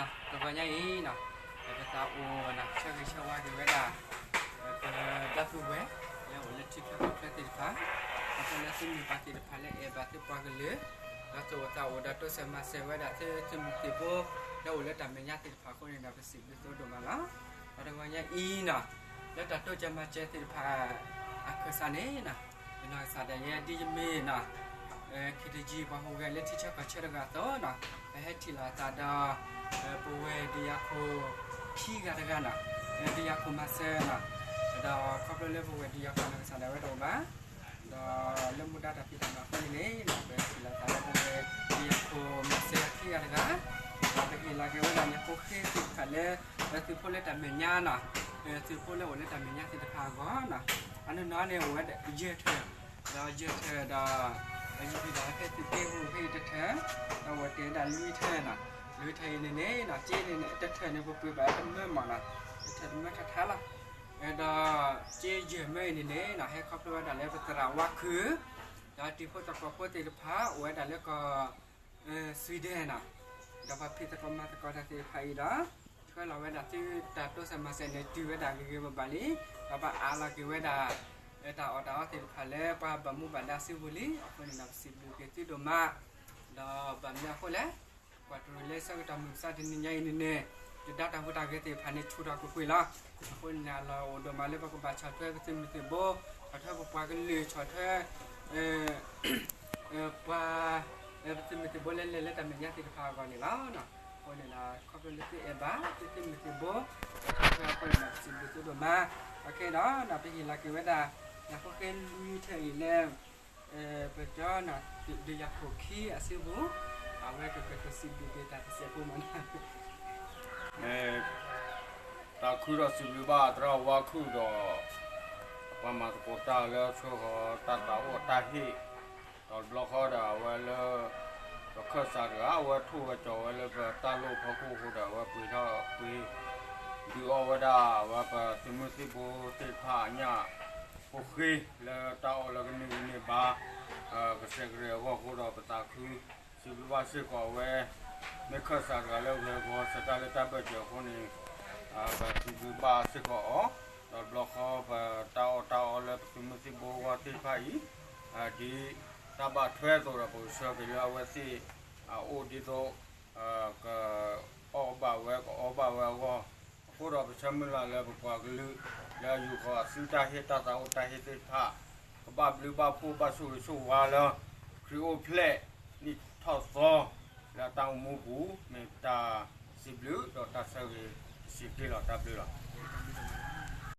တဂီၤညါအံၤနီၤ, ပသးအိၣ်ဆၢဂ့ၤဆၢဝါက့ၤဝဲဒၣ် ပဒီပုၢ်ဝဲၢ် လၢအိၣ်လၢထံချၢကီၢ်ချၢသ့ၣ်တဖၣ်, ဒီးလၢသုမိၢ်ပၢ်သ့ၣ်တဖၣ်လၢအဲၣ်ဘၣ်သုပှၤကလုာ်, ဒီးသူၣ်အိၣ်သးအိၣ်ဒီးတိစၢၤမၤစၢၤဝဲဒၣ်သုသုးမုၢ်သံၣ်ဘိ လၢအိၣ်လၢတၢ်မဲာ်ညါသ့ၣ်တဖၣ်အဃိန့ၣ်ဒီး ပစံးဘျုးသုဒိၣ်မးလီၤ. ဒီးတဂီၤညါအံၤနီၤ, လၢတၢ်တိစၢၤမၤစၢၤသ့ၣ်တဖၣ် အခၢၣ်စးန့ၣ်နီၤ, ယနီၢ်ကစၢ်ဒၣ်ယဲဒ်ယမ့ၢ်နီၤ ခ့တယံၤပှၤဟူးဂဲၤလၢထံဆၢကီၢ်ဆၢတဂၤအသိးနီၤ, ပဟဲထံၣ်လိာ်သးဒီး ပဝဲၢ်ဒုးယၤခိၣ်ခံဂၤတဂၤနီၤ, ဒုးယၤခိၣ်မၤစၢၤနီၤ, ဒီးခီဖျိလၢပဝဲၢ်ဒုးယၤခိၣ်နီၢ်ကစၢ်ဒၣ်ဝဲတအိၣ်ဘၣ်, ဒီးလၢမူဒါတၢ်ဖံးတၢ်မၤအဃိန့ၣ်န့ၣ် ပထံၣ်လိာ်သးလၢပဝဲၢ်ဒုးယၤခိၣ်မၤစၢၤခံဂၤတဂၤ, ဒီးပဟ့ၣ်လီၤက့ၤဝဲဒၣ်န့ၣ် ဖိဃ့သ့ၣ်တဖၣ်လၢ သုးဖိလၢတၢ်မဲာ်ညါနီၤ, သုးဖိလၢအိၣ်လၢတၢ်မဲာ်ညါသ့ၣ်တဖၣ်အဂီၢ်နီၤ, အနီၢ်နီၢ်န့ၣ်အိၣ်ဝဲဒၣ်ယဲၢ်ထၢၣ်, ဒီးယဲၢ်ထၢၣ်ဒီး ပယံၤဖံးဒီးဖဲသုးက့ဟူးဖဲအံၤတထၢၣ်, ဒီးအိၣ်တ့ၢ်ဝဲဒၣ်လွံၢ်ထၢၣ်နီၤ, လွံၢ်ထၢၣ်အံၤန့ၣ်န့ၣ်နီၤ, က့န့ၣ်န့ၣ် တထၢၣ်န့ၣ် ပပှ့ၤဘၣ်တမၢမးနီၤ, တထၢၣ်တမၢထးထါလီၤ, ဒီးက့ယဲၢ်မၢအံၤန့ၣ်န့ၣ်နီၤ ဟဲခီဖျိဝဲဒၣ်လၢပသရၣ်ဝါခုၣ် ဒီးတံၤဖိသကိးဖိသ့ၣ်တဖၣ် အိၣ်ဝဲဒၣ်လၢကီၢ် Sweden နီၤ, ဒီးပှၤဖံးသကိးမၤသကိးတၢ်သ့ၣ်တဖၣ်အံၤဒီး ဆှၢလီၤဝဲဒၣ်သုတၢ်တိစၢၤမၤစၢၤန့ၣ် တုၤဝဲဒၣ်ဂ့ၤဂ့ၤဘၣ်ဘၣ်လံ, ဒီးပအးလီၤက့ၤဝဲဒၣ် တၢ်အီၣ်တၢ်အီသ့ၣ်တဖၣ်လၢပှၤဘၣ်မူဘၣ်ဒါစုပူၤလံ, အဃိန့ၣ်ဒီး ပစံးဘျုးက့ၤသုဒိၣ်မး, ဒီးဘၣ်မနုၤအဃိလဲၣ်, ကွၢ်တရံးလၢဆၢကတီၢ်မုၢ်မဆါတနံၤညါအံၤန့ၣ်န့ၣ်, ယတၢ်ဟူးတၢ်ဂဲၤသ့ၣ်တဖၣ်န့ၣ် ဆူၣ်ထီၣ်ကွ့ၢ်ကွ့ၢ်လီၤ, အဃိန့ၣ်န့ၣ် အလီၢ်အိၣ်ဒိၣ်မးလၢပကဘၣ်ဆီၣ်ထွဲပသုးမုၢ်သံၣ်ဘိ, ဆီၣ်ထွဲပပှၤကလုာ် ဆီၣ်ထွဲ ပှၤ ပသုးမုၢ်သံၣ်ဘိလၢလဲၤလၢတၢ်မဲာ်ညါသ့ၣ်တဖၣ်အဂီၢ်န့ၣ်လီၤ. အဃိန့ၣ်ဒီး ခီဖျိလၢသုအဲၣ်ဘၣ် သုသုးမုၢ်သံၣ်ဘိ အဃိန့ၣ်ဒီး ပစံးဘျုးသုဒိၣ်မး, အခဲဒီး ပဟ့ၣ်လီၤက့ၤဝဲဒၣ် နဖိဃ့လွံၢ်ထၢၣ်အံၤလၢ ပကၠီနီၤ ဒုးယၤခိၣ်ခံအစုပူၤ, အဝဲကကတိၤစံးဘျုးက့ၤတၢ်တစဲးဖိမးနီၤ တၢ်ခုဒီးစံးဘျုးဘၣ်သရၣ်ဝါခုၣ်ဒီး ပှၤမၤသကိးတၢ်လၢဆှၢဃီၤတၢ်သးအိၣ်တၢ်ဟ့ၣ်, ဒီးတဘျီဃီဒီးအဝဲလၢ ပခၢၣ်စးတဂၤ အဝဲထိၣ်ဝဲကၠီၤဝဲလၢပတၢ်လိၣ်ဖီခိၣ်အဃိဒီး အဝဲပှ့ၤထီၣ်ပှ့ၤ ဒုးအီၣ်ဝဲဒၣ် အဝဲပသုးမုၢ်သံၣ်ဘိသ့ၣ်တဖၣ်အညၣ်ဖိဃ့ လၢတၢ်အီၣ်လၢကန့ၢ်ဂံၢ်န့ၢ်ဘါ ကစဲးကရံးအဂီၢ်အဃိဒီး ပသးခု စံးဘျုးဘၣ်စ့ၢ်ကီးအဝဲ မ့ၢ်ခၢၣ်စးတဂၤလၢဂဲၤဂီၤစၢၤတၢ်လၢတၢ်ဘၢၣ်စၢၤအဃိန့ၣ် ပစံးဘျုးဘၣ်စ့ၢ်ကီးအီၤ, ဒီးတဘျီဃီပတၢ်အီၣ်တၢ်အီလၢပသုးမုၢ်သံၣ်ဘိအဂီၢ်သ့ၣ်တဖၣ်အံၤ ဒ်တၢ်ဘၣ်ထွဲအသိးဒီး ပကဆှၢက့ၤလၢအဝဲသ့ၣ်အအိၣ်ဒ်သိး ကအီၣ်ဘၣ်ဝဲ ကအီဘၣ်ဝဲအဂီၢ်, အဃိဒီးပဆၢမုၢ်လၢ်လၢပပှၤကလုာ် လၢအယူာ်ဃီၤအသုတၢ်ဟ့ၣ်တၢ်သးအိၣ်တၢ်ဟ့ၣ်သ့ၣ်တဖၣ် ကဘၣ်ဘျုးဘၣ်ဖှိၣ်ဘၣ်ဆိၣ်ဂ့ၤဆိၣ်ဝါလၢ ခရံာ်အိၣ်ဖျဲၣ်နံၣ်ထီၣ်သီ လၢအတၢ်အိၣ်မူပူၤ မ့ၢ်ပတၢ်စံးဘျုးဒီးတၢ်ဆၢဂ့ၤတဆံးတက့ၢ်လီၤ. တၢ်ဘျုးလီၤ.